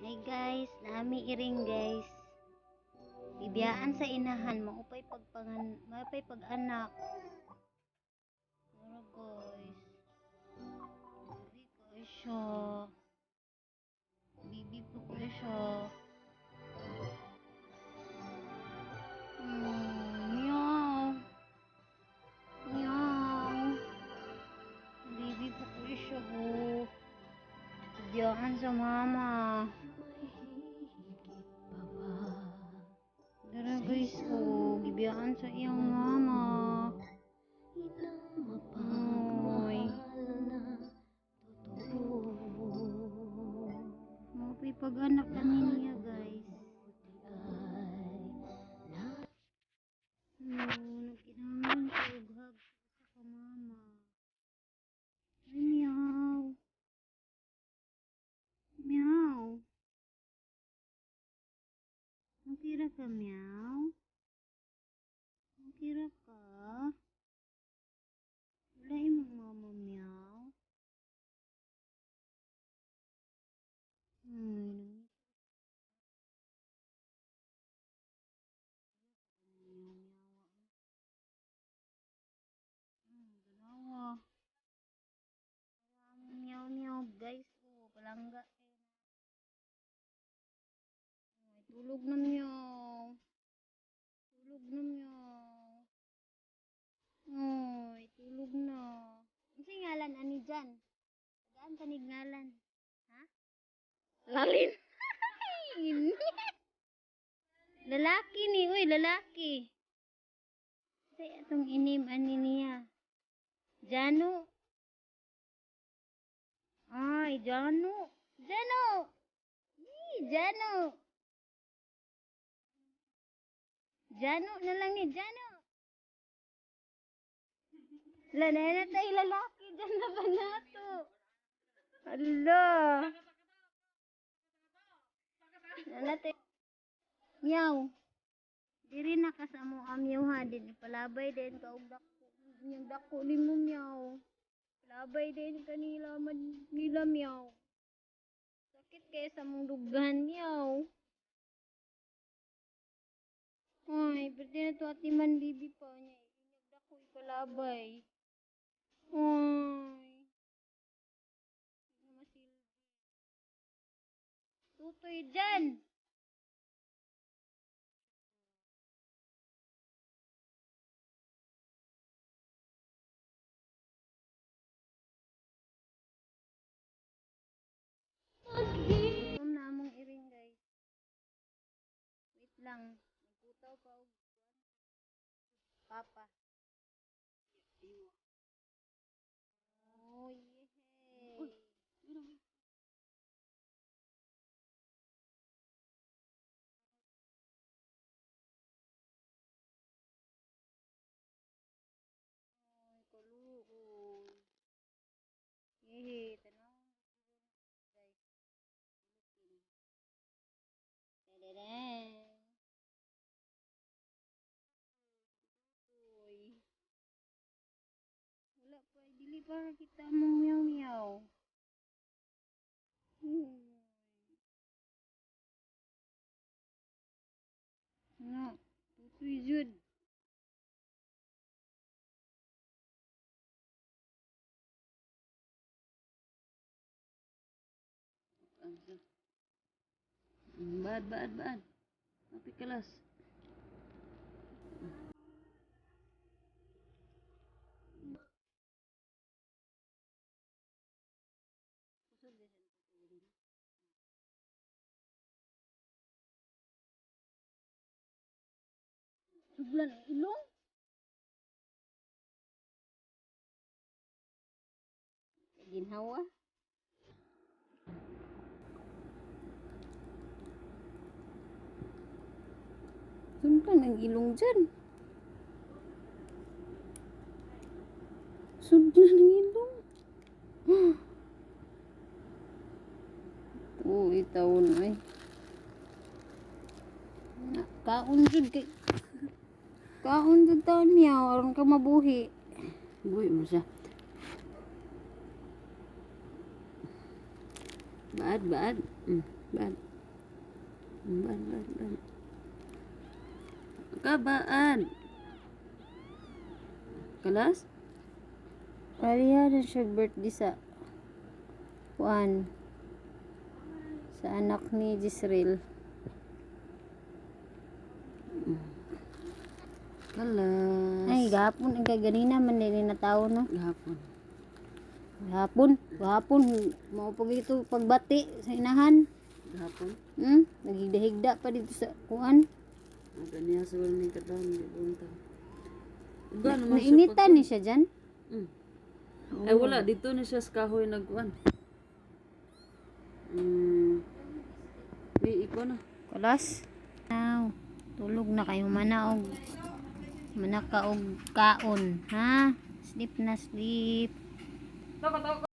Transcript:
Hi guys, naa mi iring, guys. Gibiyaan sa inahan, maupay pagpangan, maupay pag-anak. Mura, guys. Baby ko siya. Baby po ko siya. Meow. Meow. Baby po ko siya, oh. Gibiyaan sa mama. Dara, guys, oh, gibiyaan sa iyang mama. Oy. Maupay pag-anak kami niya, guys. No, nagkinahanglan siya og hug sa ka mama. Ay, meow. Meow. Okay ra ka, meow? Okay ra ka? Wala imong mama, meow? Ay, meow, meow. Dalawa. Meow, meow, guys. Oh, palangga. Ay, tulog na, meow. Tulog na, meow. Ay, tulog na. Unsay ngalan ani dyan? Tagaan kanig ngalan. Ha? Lalin. Lalaki ni, uy, lalaki. Unsay atong inim ani niya? Jano. Ay, Jano. Jano. Ih, Jano. Jano na lang ni Jano. Wala na tayo lalaki dyan na ba nato? Hala. Nanate. Meow. Diri na ka sa mo amyaw ha din ipalabay din ka og dako. Yung dako nimo, meow. Palabay din kanila man nila, meow. Sakit kay sa mong dughan, meow. Ay, pwede na to atiman bibi pa niya. Inyag dako ipalabay. Ay. Hindi na masilbi. Tutoy dyan! Gutom na among iring, guys. Wait lang. Nagputaw pa og papa. Oh, yeah. Ay, kaluoy. Yehe, tanaw. Guys. Tadadang. Uy. Wala pa, dili pa kita mong meow meow. Uy. Na, tutoy jud. Baad, baad, baad. Mapikalas. Suglan ang ilong. Ginhawa. Suglan ang ilong dyan. Suglan ang ilong. Uy, taon ay. Kaon jud kay. Kaon jud taon, meow, aron ka mabuhi. Buhi mo siya. Baad, baad. Baad. Baad, baad, baad. Kabaad. Kalas? Pareha na siya birthday sa kuan, sa anak ni Jisrael. Kalas. Ay, gahapon ang kaganina man din na tao, no. Gahapon. Gahapon, gahapon mao pag ito pagbati sa inahan. Gahapon. Naghigda-higda pa dito sa kuan. Ang kaniya sa wala ni katawan, di bunta. Uga naman siya. Nainitan ni siya dyan. Ay wala, dito na siya sa kahoy nagkuan. Di, ikaw na. Kalas. Now, tulog na kayo, mana og mana ka og kaon, ha? Sleep na sleep.